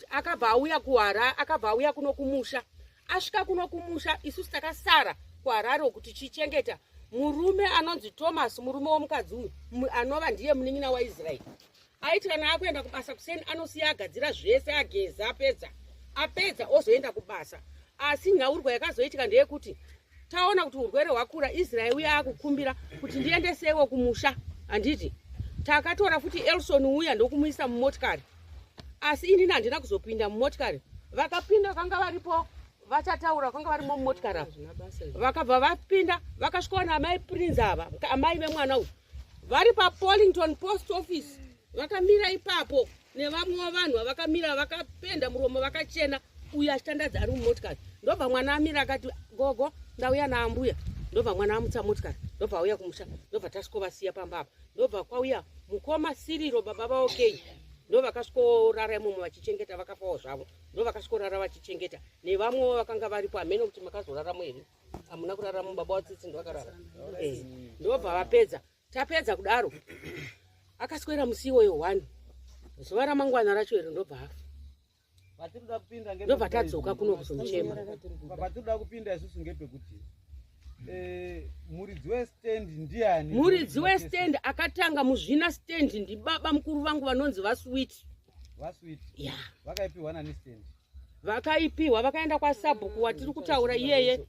Akabva auya kuHara, akabva auya kuno kumusha. Asvika kuno kumusha isusu takasara kuHarare uku tichichengeta murume anonzi Thomas, murume womukadzi uyu anova ndiye munin'ina waIsrael. Aiti kana akuenda kubasa kuseni anosiya agadzira zvese ageza apedza apedza ozoenda kubasa. Asi nhaurwa yakazoitika ndeyekuti taona kuti urwere hwakura Israel uya akukumbira kuti ndiendesewo kumusha handiti takatora futi Elson uya ndokumuisa mumotikari asi inini handina kuzopinda mumotikari vakapinda vakanga varipo vachataura vakanga varimo mumotikari apa vakabva vapinda vakasvikaona amai Prince ava amai vemwana uyu vari paPollington post office vakamira ipapo nevamwewo vanhu vavakamira vakapenda muromo vakachena uyu achitandadza ari mumotikari ndobva mwana amira akati gogo ndauya naambuya ndobva mwana amutsa motikari ndobva auya kumusha ndobva tasvikovasiya pamba apa ndobva kwauya mukoma siriro baba vaokei ndovakasvikorara imomo vachichengeta vakafawo zvavo ndovakasvikorara vachichengeta nevamwewo vakanga varipo hameno kuti makazoraramo here hamuna kuraramo baba watsitsi ndovakarara eh, ndobva vapedza tapedza kudaro akaswera musi iwoyo one zuva ramangwana racho iro ndobva afa ndobva tadzoka kuno kuzomuchema patinoda kupinda isusu ngepekuti eh, muridzi westand ndiani muridzi westand akatanga muzvina stand ndibaba mukuru vangu vanonzi vaswit vaswit ya vakaipiwa nani stand vakaipiwa vakaenda kwasabhuku watiri kutaura iyeye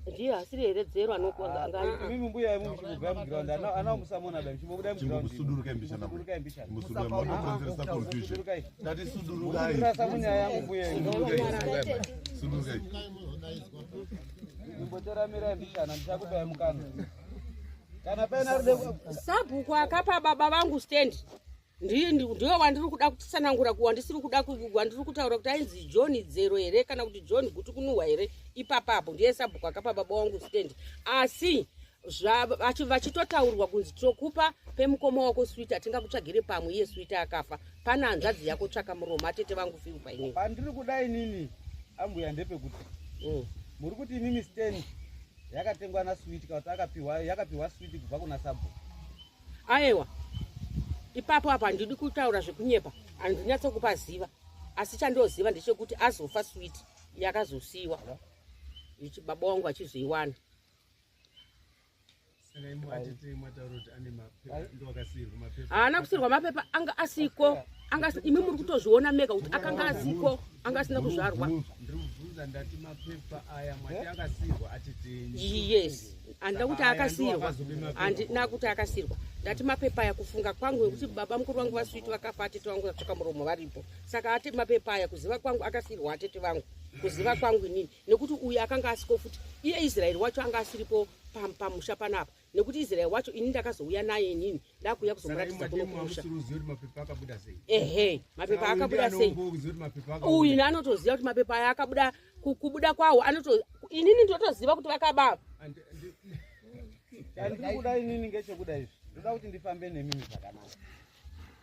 ndiye asiri here dzero anoimimi mbuya imi muchingobva muground ana musamona ba muchingobuda mugroundsudurukai mbishana munokonzeresa confusion tati sudurukai munyaya yangu mbuya sudurukai imboteramirai mbishana ndichakupai mukana kana paina ride sabhuku akapa baba vangu stand ndiye wandiri kuda kutsanangura wandisiri kuda wandiri kutaura kuti ainzi John Dzero here kana kuti John Gutukunuhwa here ipapapo ndiye sabhuku akapa baba wangu stand asi vachitotaurwa kunzi tokupa pemukoma wako swita atingakutsvagire pamwe iye swita akafa pane hanzvadzi yako tsvaka muromo atete vangu fiu painini pandiri kuda inini ambuya ndepekuti mm. muri kuti imimi stand yakatengwa naswiti kana kuti akapiwa yakapiwa switi kubva kuna sabhuku Aewa ipapo apo handidi kutaura zvekunyepa handinyatso kupaziva asi chandoziva ndechekuti azofa sweet yakazosiiwa baba wangu achizoiwana haana kusirwa mapepa anga asiko anga imi muri kutozviona mega kuti akanga asiko anga asina kuzvarwa yes handina kuti akasirwa handina kuti akasirwa ndati mapepa aya kufunga kwangu nekuti baba mukuru vangu vaswiti vakafa atete vangu vatsvaka muromo varipo saka ati mapepa aya kuziva kwangu akasirwa atete vangu kuziva kwangu inini nekuti uyu akanga asiko futi iye israeri wacho anga asiripo pamusha panapa nekuti Israel wacho ini ndakazouya naye inini ndakuuya kuzomuratidza kuno kumusha ehe mapepa akabuda sei uyu anotoziva kuti mapepa aya akabuda kubuda kwawo anoto inini ndotoziva kuti vakaba chandiri kuda inini ngechekuda izvi ndoda kuti ndifambe nemimi zvakanaka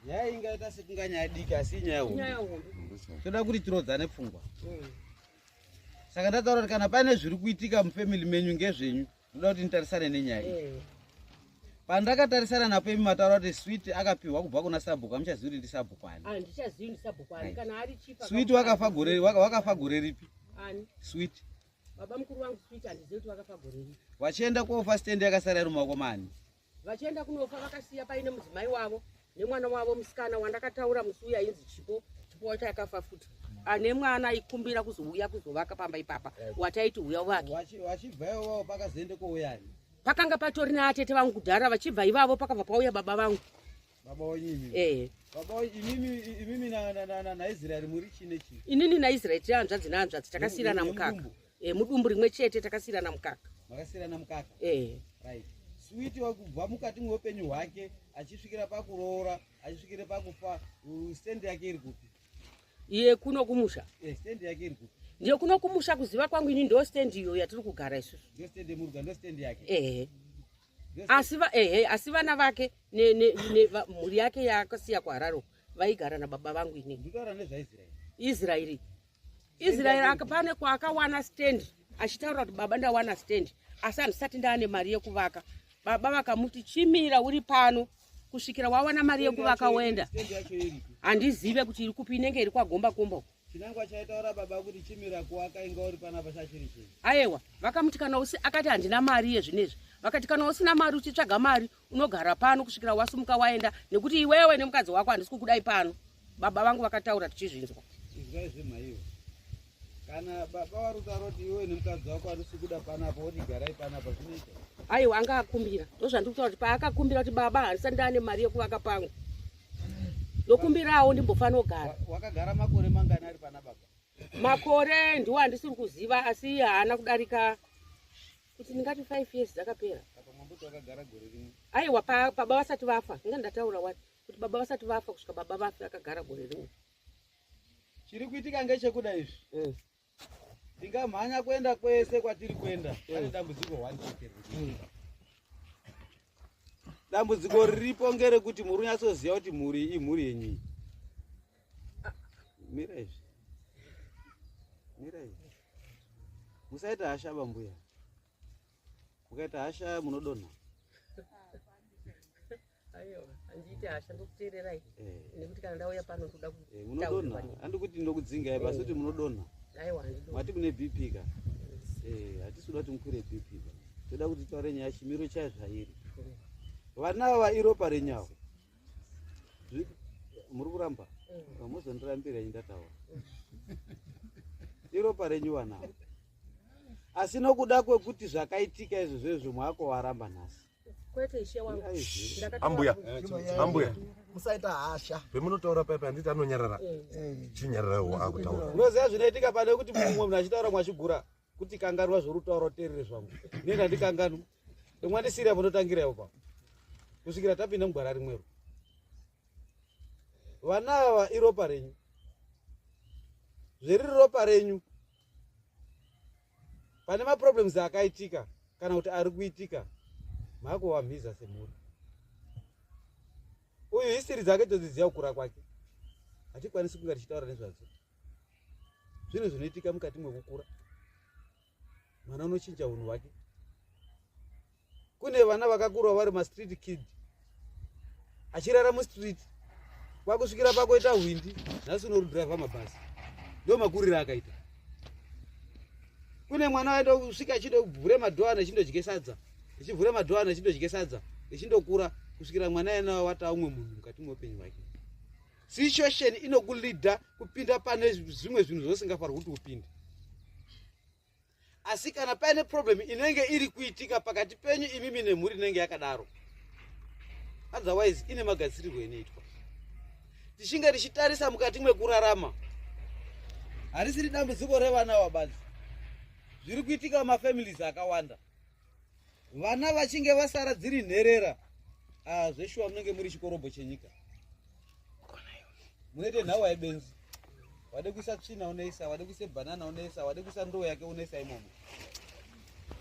nyaya ingaita sekunga nyaya diki asi inyaya hombe toda kuti tirodzane pfungwa mm. saka ndataura kuti kana paine zviri kuitika mufamily menyu ngezvenyu ndoda kuti nditarisane nenyaya iyi eh. pandakatarisana napo imi mataura kuti swit akapiwa kubva kuna sabhuku amuchazivi kuti ndisabhuku ani swit wakafa gore wakafa gore ripi swit vachienda kofa stand yakasara iri mumaoko maani Vachienda kunofa vakasiya paine mudzimai wavo nemwana wavo musikana wandakataura musi uya ainzi Chipo. Chipo wacho akafa futi. Ane mwana aikumbira kuzouya kuzovaka pamba ipapa wataiti uya uvake. Vachibva ivavo pakazoende kouyani? Pakanga patori naatete vangu kudhara vachibva ivavo pakabva pauya baba vangu. Baba wenyu imimi? Eh. Baba wenyu imimi imimi na na na, na, na Israel muri chii nechii? Inini naIsrael tiri hanzvadzi nehanzvadzi takasiirana mukaka. Eh, mudumbu rimwe chete takasiirana mukaka. Makasiirana mukaka? Eh. Right. Sweet wakubva mukati mweupenyu hwake achisvikira pakuroora achisvikira pakufa stand yake iri kupi? Iye kuno kumusha. Eh, stand yake iri kupi? Ndiyo kuno kumusha kuziva kwangu ini ndo stand iyo yatiri kugara isusu. Ndo stand yemuruga ndo stand yake. Eh. Asi va ehe asi vana vake ne ne, ne va, mhuri yake yaakasiya kuHarare vaigara nababa vangu inini. Ndikutaura nezvaIsraeri. Israeri. Israeri pane kwaakawana stand. Achitaura kuti baba ndawana stand asi handisati ndaane mari yekuvaka. Baba vakamuti chimira uri pano kusvikira wawana mari yekuvaka woenda. Handizive kuti iri kupi, inenge iri kwagomba komba uko. Chinangwa chaitaura baba kuti chimira kuwaka inga uri panapa chachiri chii? Ayewa, vakamuti kana usi akati handina mari yezvinezvi. Vakati kana usina mari uchitsvaga mari unogara pano kusvikira wasumuka waenda nekuti iwewe nemukadzi wako handisi kukudai pano. Baba vangu vakataura tichizvinzwa. Izwai zvemhaiyo. Kana baba vari kutaura kuti iwewe nemukadzi wako handisi kuda panapa woti garai panapa zvinoita? Aiwa, anga akumbira. Ndozvandiri kutaura kuti paakakumbira kuti baba handisati ndaane mari yekuvaka pangu. Ndokumbirawo ndimbofanogara. Wakagara makore mangani ari pana baba? Makore ndiwo andisiri kuziva asi haana kudarika kuti ndingati 5 years dzakapera. Apa mwamboti wakagara gore rimwe. Aiwa, baba vasati vafa. Ndinga ndataura wani kuti baba vasati vafa kusvika baba vafe akagara gore rimwe. Chiri kuitika ngechekuda izvi. Tingamhanya kuenda kwese kwatiri kuenda. Pane dambudziko one chete riri. Dambudziko riripo ngerekuti muri kunyatsoziva kuti mhuri iyi imhuri yenyu. Mira izvi. Mira izvi. Musaita hasha bambuya. Mukaita hasha munodonha. Aiwa, handiite hasha, ndokuteererai. Nekuti kana ndauya pano ndoda Munodonha. Handikuti ndokudzingai basi kuti munodonha. Aiwa, handidonhi. Mati mune BP ka? Hatisi kuda kuti mukwire BP ba. Toda kuti taure nyaya chimiro chayo zvairi. Vana ava iropa renyu ava. Muri kuramba? Muzondirambira ini ndataura. Iropa renyu vana ava. Asi nokuda kwekuti zvakaitika izvozvo izvo mwako waramba nhasi. Kwete ishe wangu. Ambuya, ambuya. Musaita hasha. Pemunotaura paya handiti anonyarara. Chinyararawo akutaura. Unoziva zvinoitika pane kuti mumwe munhu achitaura mwachigura kuti kanganwa zvorutaura uteerere zvangu. Nini handikanganwi. Ndimwandisira munotangira ipo pa. Kusvikira tapinda mugwara rimwero. Vana ava iropa renyu. Zveriri ropa renyu. Pane maproblems akaitika kana kuti ari kuitika makuvamhiza semhuri. Uyu history dzake todziziva kukura kwake. Hatikwanisi kunga tichitaura nezvadzo. Zvinhu zvinoitika mukati mwekukura. Mwana unochinja unhu hwake. Kune vana vakakura vari mastreet kid. Achirara mustreet. Kwakusvikira pakoita hwindi, nhasi unorudriver mabhazi. Ndo makuriro akaita. Kune mwana waida kusvika achindovhure madhoana achindodye sadza. Achivhure madhoana achindodye sadza. Achindokura kusvikira mwana iyena wata umwe munhu mukati mweupenyu hwake. Situation inokulida kupinda pane zvimwe zvinhu zvausingafanirwi kuti upinde. Asi kana paine problem inenge iri kuitika pakati penyu imimi nemhuri inenge yakadaro, otherwise ine magadzirirwo inoitwa. Tichinge tichitarisa mukati mwekurarama, harisiri dambudziko revana vabadzi. Zviri kuitika mumafamilies akawanda. Vana vachinge vasara dziri nherera, zveshuwa munenge muri chikorobho chenyika. Munoite nhawa yebenzi. Wade kuisa tsvina unoisa, wade kuisa banana unoisa, wade kuisa ndoo yake unoisa imomo.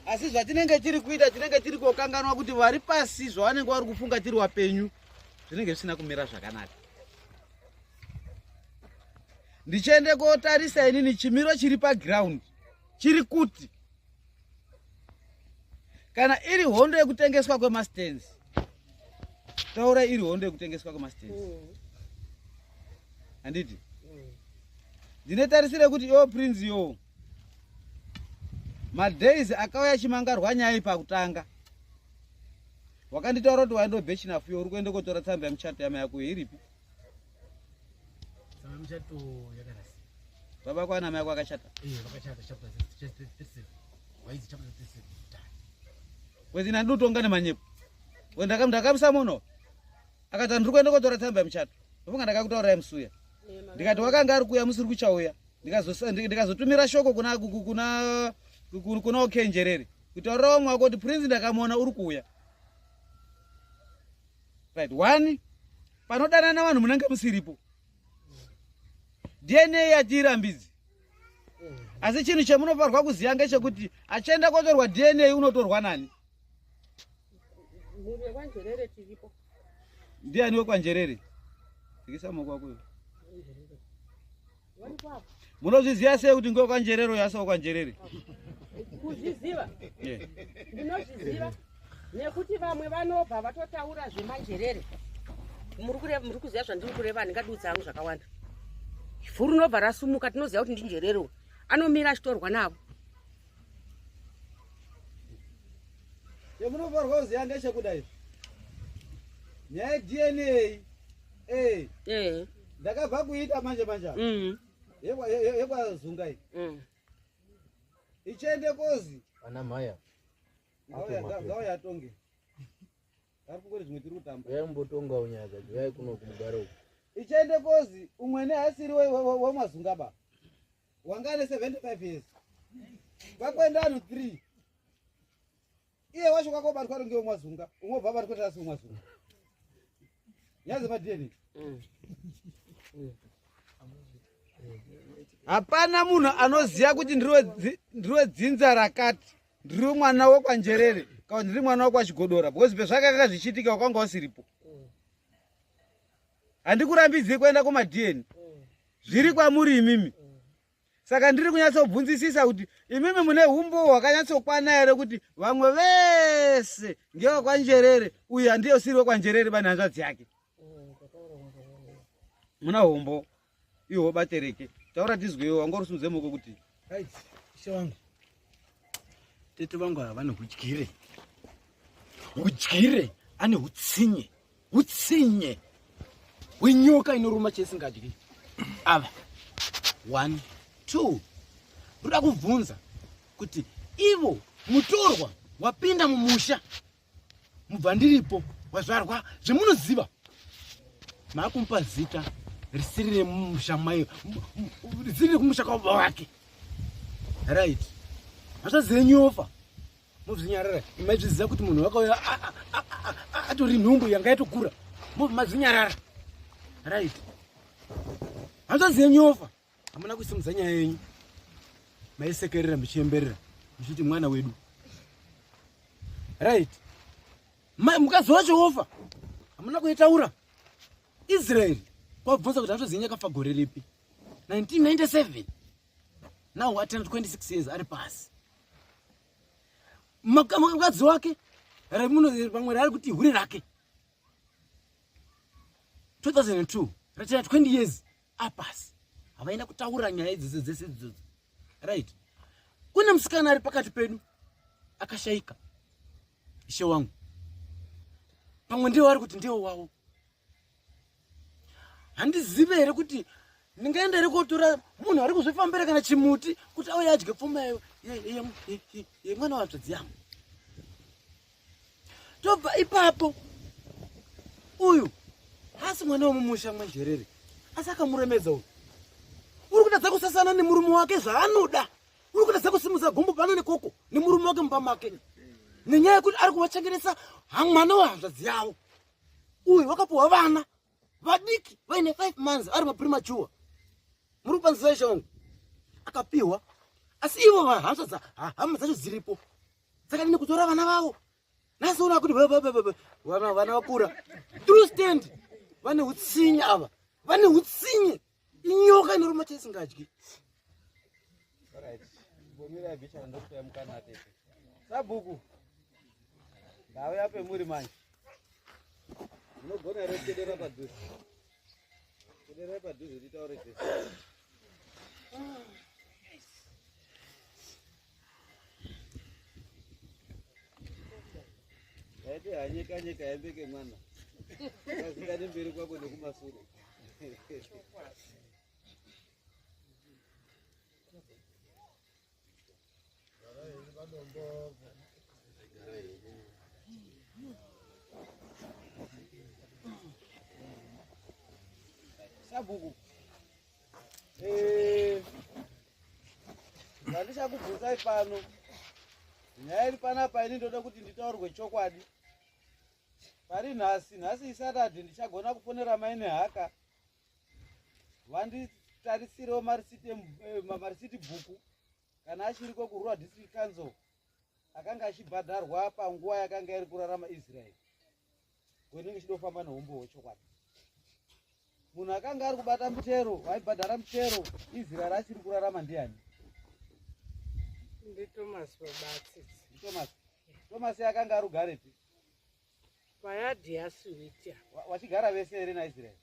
Asi zvatinenge tiri kuita, tinenge tiri kokanganwa kuti vari pasi zvavanenge vari kufunga tiri wapenyu zvinenge zvisina kumira zvakanaka. Ndichiende kotarisa inini chimiro chiri paground chiri kuti kana iri hondo yekutengeswa kwemastands, taura iri hondo yekutengeswa kwemastands. Handiti? Ndinetarisire kuti iwo Prince yo madays akauya chimangarwa nyaya pakutanga wakanditaura kuti waenda bechinafu yo uri kuenda kotora tsamba yemuchato yamai yako iripi? Tsamba yemuchato yakarasika. Baba kwa namai yako akachata? Vakachata chapter 37. Waizi chapter 37. Wezi ndandotonga nemanyepo. Wenda ndakamusa muno. Akati ndiri kuenda kotora tsamba yemuchato. Ndofunga ndakakutaurirai musuya. Ndikati wakanga ari kuuya musiri kuchauya. Ndikazotumira shoko kuna Okenjerere. Kutaurira vamwe vako kuti Prince ndakamuona uri kuuya. Right, one, panodanana vanhu munenge musiripo. DNA yatiirambidzi. Asi chinhu chemunofanirwa kuziva ngechekuti achienda kotorwa DNA unotorwa nani? Mhuri yekwaNjerere tiripo. Ndiani wekwaNjerere? Dzikisa maoko ako iwe. Munozviziva sei kuti ngewekwaNjerere uyo asi wekwaNjerere? Kuzviziva ndinozviziva nekuti vamwe vanobva vatotaura zvemanjerere. Muri kuziva zvandiri kureva, handingadudza hangu zvakawanda. Vhu rinobva rasumuka, tinoziva kuti ndinjerere uyu anomira achitorwa navo. Chemunofanirwa kuziva ndechekudai, nyaya yeDNA ndakabva kuita manje manje apa. Yekwazunga iyi ichiende kozi Ana mhaya. Ngauya atonge ari kungoti zvimwe tiri kutamba. Uyai mumbotongawo nyaya dzacho. Uyai kuno kumugaro uku. Ichiende kozi umwene asiri wemazunga ba wanga ane 75 years, kwakuenda anhu 3, iye wacho kwakobatwa ari ngewemwazunga, umwe obva abatwa kuti asi wemwazunga. Nyaya dzemaDNA, hapana munhu anoziva kuti ndiri wedzinza rakati, ndiri mwana wekwanjerere kana ndiri mwana wekwachigodora, because pezvakanga zvichiitika wakanga usiripo. Handikurambidzii kuenda kumaDNA, zviri kwamuri imimi. Saka ndiri kunyatsobvunzisisa kuti imimi mune umbo hwakanyatsokwana here kuti vamwe vese ngewekwanjerere, uyu handiye usiri wekwanjerere bane hanzvadzi yake? Muna humbo ihwo batereke, taura tizwewo. Wanga uri muko kuti Right, ishe wangu, tete vangu ava vane hudyire, hudyire, ane hutsinye, hutsinye hwenyoka inoruma cheisingadyi. Ava 1 2, ndoda kubvunza kuti ivo mutorwa wapinda mumusha mubva ndiripo wazvarwa zvemunoziva, maakumupa zita risiri remumusha mai, risiri rekumusha kwababa wake, right? Hazvazive nyofa muzvinyarara. Maizviziva kuti munhu wakauya atori nhumbu yanga yatokura, mobva mazvinyarara, right? Hazvazive nyofa, hamuna kusimudza nyaya yenyu, maisekerera muchiemberera muchiti mwana wedu, right? Mukadzi wacho wofa, hamuna kuitaura. Israeri kwabvunza kuti hanzvadzi yenyu yakafa gore ripi? 1997. Now atena 26 years ari pasi. Mukadzi wake vamwe raari kuti hure rake, 2002, ratena 20 years apasi, havaenda kutaura nyaya idzodzo dzese idzodzo, right? Kune musikana ari pakati pedu akashaika, ishe wangu, pamwe ndiwo ari kuti ndiwo wavo. Handizive here kuti ndingaenda here kotora munhu ari kuzvifambira kana chimuti kuti auye adye pfuma yemwana watsvedzi yangu? Tobva ipapo, uyu haasi mwana wemumusha mwanjerere, asi akamuremedza. Uyu uri kutadza kusasana nemurume wake zvaanoda, uri kutadza kusimudza gumbo pano nekoko nemurume wake mumba make nenyaya yekuti ari kuvachengetesa mwana wehanzvadzi yavo. Uyu wakapuhwa vana vadiki vaine 5 months, ari mapremature. Muri kupanzisa, ishe wangu? Akapiwa, asi ivo vahanzvadza, hama dzacho dziripo dzakadini kutora vana vavo? Nhasi una kuti vana vakura through stand. Vane utsinye ava, vane utsinye, inyoka inoruma chaisingadyi. Mbomira bichana, ndokutoya mukana tete. Sabhuku, ndauya pemuri manje. Munogona here kukedera padhuze? Kederai padhuze titaure tese. Yaite hanyeka nyeka yembeke mwana. Kazikane mberi kwako nekumasure. Sabhuku, zvandichakubvunzai pano, nyaya iri panapa, ini ndoda kuti nditaurwe chokwadi. Pari nhasi, nhasi iSaturday, ndichagona kufonera mai nehaka vanditarisiriwo marisiti bhuku kana achiriko kuRural District Council akanga achibhadharwa panguva yakanga iri kurarama Israel. Kwenenge ichidofamba neumbo hwechokwadi, munhu akanga ari kubata mutero, waibhadhara mutero Israel achiri kurarama ndiani? NdiThomas baba aTsitsi. NdiThomas. Thomas akanga arugarepi? Payadhi yaSwiti. Wachigara vese here naIsrael?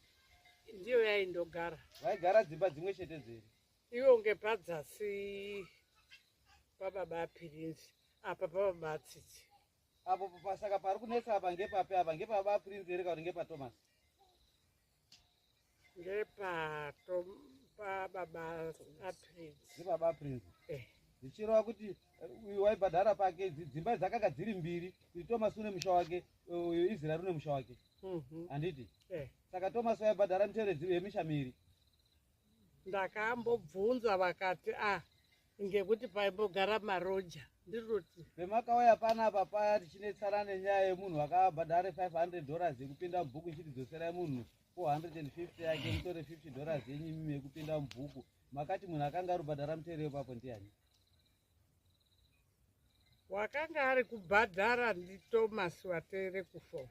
Ndiyo yaindogara. Vaigara dzimba dzimwe chete dzeri? Iwo ngepadzasi pababa aPirinzi apa pababa aTsitsi. Apo saka pari kunetsa apa ngepapi apa ngepababa Prince here kana kuti ngepaThomas? Ngepababa aPrince. Ngepababa Prince. Eh. Zvichireva kuti uyu waibhadhara pake dzimba dzakanga dziri mbiri kuti Thomas une musha wake uyu Israel une musha wake. Handiti? Eh. Saka Thomas waibhadhara mitero yemisha miiri. Ndakambobvunza vakati ah ngekuti paimbogara maroja ndiroti Pemakauya panapa paya tichinetsana nenyaya yemunhu akabhadhare 500 dollars yekupinda mubhuku ichiti dzoserai munhu 450 yake mutore 50 dollars yenyu imimi yekupinda mubhuku makati munhu akanga ari kubhadhara mutero ipapo ndiani? Wakanga ari kubhadhara ndiThomas watere kufa uyu.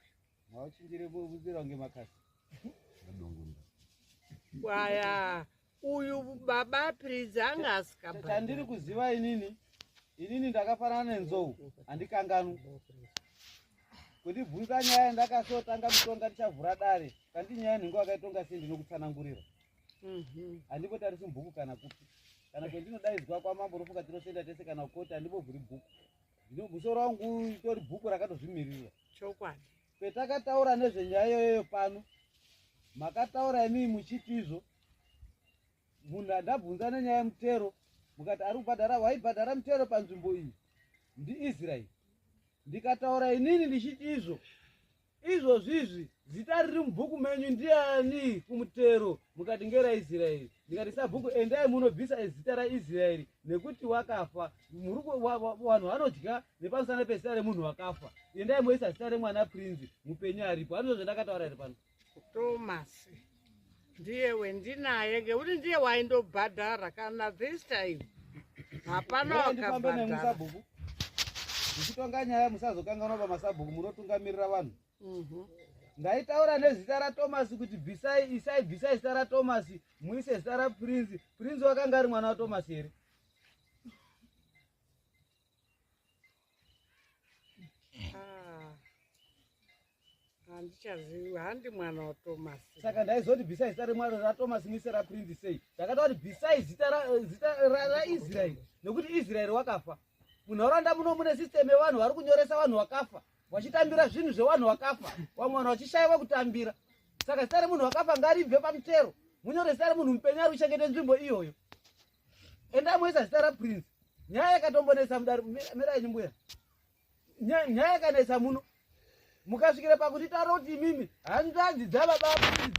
Mauchinjire buzira kunge makasi. Waya uyu baba Prince anga asikabhadhara. Chandiri kuziva inini, inini ndakafanana nenzou, handikanganwi. Kundibvunza nyaya yandakasotanga kutonga ndichavhura dare, kandi nyaya nhingo akaitonga sei ndinokutsanangurira. Handimbotarisi mubhuku kana kupi. Kana kwendinodaidzwa kwamambo unofunga tinosenda tese kana kukoti handimbovhuri bhuku. Musoro wangu utori bhuku rakatozvimiririra. Chokwadi. Petakataura nezvenyaya iyoyo pano, makataura imii muchiti izvo munhu andabvunza nenyaya yemutero mukati ari kubhadhara waibhadhara mutero panzvimbo iyi ndiIsraeri. Ndikataura inini ndichiti izvo izvozvizvi zita riri mubhuku menyu ndiani kumutero mukati ngeraIsraeri. Ndikati sabhuku endai munobvisa zita raIsraeri nekuti wakafa. Vanhu vanodya nepamusana pezita remunhu wakafa. Endai moisa zita remwana Prince mupenyu aripo. Handizvo zvandakataura here pano? Thomas ndiye wendinaye ngekuti ndiye waindobhadhara kana this time hapana Ndifambe wakabhadhara. nemusabhuku ndichitonga nyaya musazokanganwa pamasabhuku munotungamirira vanhu. Ndaitaura nezita raThomas kuti bvisai isai bvisai zita raThomas muise zita raPrince. Prince wakanga ari mwana waThomas here? Ah, handichazivi, handi mwana waThomas. Saka ndaizoti bvisai zita remwana raThomas muise raPrince sei? Ndakataura kuti bvisai zita raIsraeri nekuti Israeri wakafa. Munharaunda muno mune system yevanhu vari kunyoresa vanhu vakafa vachitambira zvinhu zvevanhu vakafa, vamwe vanhu vachishaiwa kutambira. Saka zita remunhu wakafa ngaribve pamutero, munyore zita remunhu mupenyu ari kuchengeta nzvimbo iyoyo. Endai moisa zita raPrince. Nyaya yakatombonetsa mudare, mirai mbuya. Nyaya yakanetsa muno mukasvikira pakuti taura kuti imimi hanzvadzi dzababa Prince.